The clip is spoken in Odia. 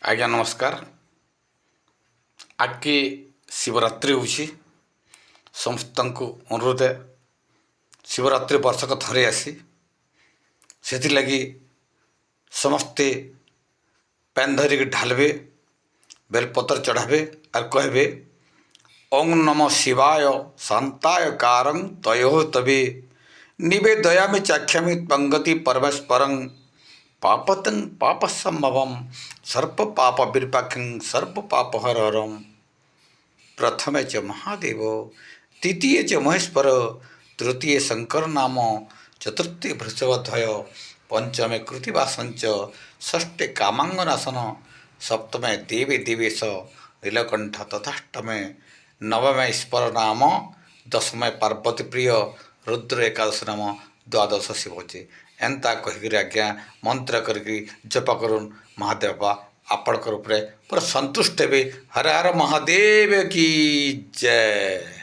ଆଜ୍ଞା ନମସ୍କାର। ଆଗ୍କେ ଶିବରାତ୍ରି ହେଉଛି। ସମସ୍ତଙ୍କୁ ଅନୁରୋଧ, ଶିବରାତ୍ରି ବର୍ଷକ ଥରେ ଆସି, ସେଥିଲାଗି ସମସ୍ତେ ପେନ୍ ଧରିକି ଢାଲବେ, ବେଲପତ୍ର ଚଢ଼ାବେ ଆର୍ କହିବେ, ଓଂ ନମ ଶିବାୟ ଶାନ୍ତାୟ କାରଂ ତୟୋ ତବେ ନିବେଦୟାମି ଚାକ୍ଷମି ତ୍ୱଙ୍ଗତି ପରମେଶ୍ୱରଂ ପାପତଂ ପାପ ସମ୍ଭବಂ ସର୍ବ ପାପ ବିର୍ପାକ୍ଷଂ ସର୍ବ ପାପ ହରହରಂ। ପ୍ରଥମେ ଚ ମହାଦେବ, ଦ୍ୱିତୀୟ ଚ ମହେଶ୍ୱର, ତୃତୀୟ ଶଙ୍କର ନାମ, ଚତୁର୍ଥୀ ବୃଷଭଧ୍ୱଜ, ପଞ୍ଚମେ କୃତିବାସଞ୍ଚ, ଷଷ୍ଠେ କାମାଙ୍ଗନାଶନ, ସପ୍ତମେ ଦେବୀ ଦେବେଶ ନୀଳକଣ୍ଠ ତଥାଷ୍ଟମେ, ନବମେ ଈଶ୍ୱର ନାମ, ଦଶମେ ପାର୍ବତୀ ପ୍ରିୟ, ରୁଦ୍ର ଏକାଦଶ ନାମ, ଦ୍ୱାଦଶ ଶିବ ଅଛି। ଏନ୍ତା କହିକିରି ଆଜ୍ଞା ମନ୍ତ୍ର କରିକି ଜପ କରୁନ୍। ମହାଦେବ ବାବା ଆପଣଙ୍କର ଉପରେ ପୁରା ସନ୍ତୁଷ୍ଟ ହେବେ। ହର ହର ମହାଦେବ କି ଜୟ।